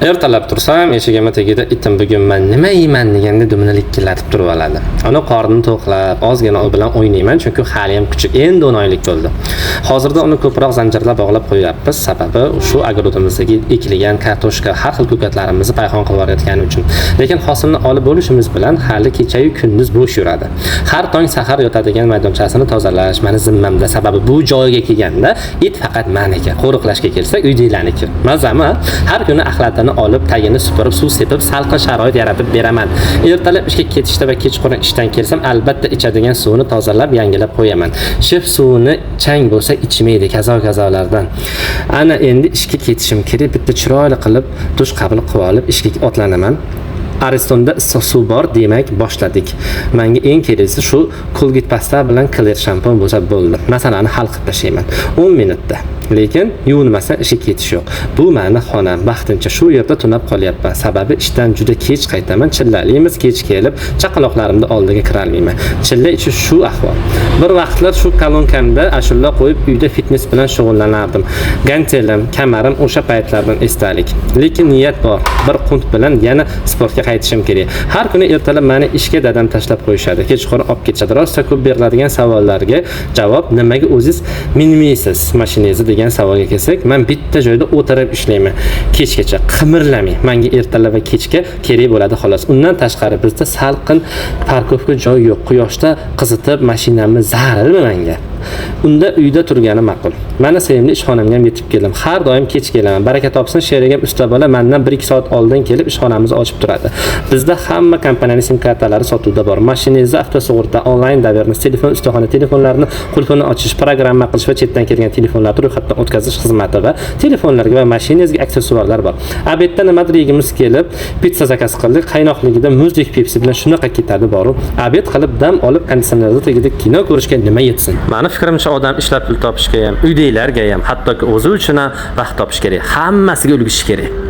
Ertalab tursam, eshigimni tagida itim bugun man nima yeyman deganda dumini likillatib turib oladi. Uni qornini to'qlab, ozgina u bilan o'ynayman, chunki hali ham kuchuk, endi 10 oylik bo'ldi. Hozirda uni ko'proq zanjirlar bog'lab qo'yapmiz, sababi shu огород imizdagi ekilgan kartoshka, har xil ko'katlarimizni payhon qilib yuborayotgani uchun. Lekin hosilni olib bo'lishimiz bilan hali kechayu kunduz bo'sh yuradi. Har tong sahar yotadigan maydonchasini tozalash mani zimmamda, sababi bu joyga kelganda it faqat maniki, qo'riqlashga kelsak uydagilarniki. Mazami? Har kuni axlatini olib, tagini supurib, suv sepib, salqin sharoit yaratib beraman. Ertalab ishga ketishda va kechqurun ishdan kelsam, albatta ichadigan suvini tozalab, yangilab qo'yaman. Shift suvini chang bo'lsa ichmaydi, kazo-kazolardan. Ana endi ishga ketishim kerak. Bitta chiroyli qilib dush qabul qilib olib, ishga otlanaman. Aristonda issiq suv bor, demak boshladik. Menga eng keraklisi shu Colgate pasta bilan Clear shampun bo'lsa bo'ldi. Masalani hal qilib tashlayman. 10 minutda. Lekin yuvinmasdan ishga ketish yo'q. Bu mani xonam. Vaqtincha shu yerda tunab qolyapman. Sababi ishdan juda kech qaytaman. Chillalaymiz, kech kelib, chaqaloqlarimni oldiga kirolmayman. Chilla ichi shu ahvol. Bir vaqtlar shu kolonkamda ashula qo'yib uyda fitness bilan shug'ullanardim. Gantelim, kamarim o'sha paytlardan esdalik. Lekin niyat bor. Bir qunt bilan yana sportga qaytishim kerak. Har kuni ertalab meni ishga dadam tashlab qo'yishadi. Kechqurun olib ketishadi. Rosa ko'p beriladigan savollarga javob: nimaga o'zingiz minmaysiz mashinangizni degan savolga kelsak, men bitta joyda o'tirib ishlayman. Kechgacha qimirlamay. Menga ertalab va kechga kerak bo'ladi xolos. Undan tashqari bizda salqin парковка joy yo'q. Quyoshda qizitib mashinamni zarilmi menga? Unda uyda turgani ma'qul. Mana sevimli ishxonamga ham yetib keldim. Har doim kech kelaman. Baraka topsin, sherigim usta bola mendan 1-2 soat oldin kelib ishxonamizni ochib turadi. Bizda hamma kompaniyaning sim kartalari sotuvda bor. Mashinangizda avtosug'urta, onlayn доверенность, telefon ustaxona, telefonlarni qulfini ochish, programma qilish va chetdan kelgan telefonlarni ro'yxatdan o'tkazish xizmati va telefonlarga va mashinangizga aksessuarlar bor. Обед da nimadir yegimiz kelib, pitsa заказ qildik. Qaynoqligida muzdek Pepsi bilan shunaqa ketadi boru. Обед qilib, dam olib, konditsionerda tagida kino ko'rishga nima yetsin? Mani fikrimcha, odam ishlab pul topishga ham, uydagilarga ham, hattoki o'zi uchun ham vaqt topish kerak. Hammasiga ulgushish kerak.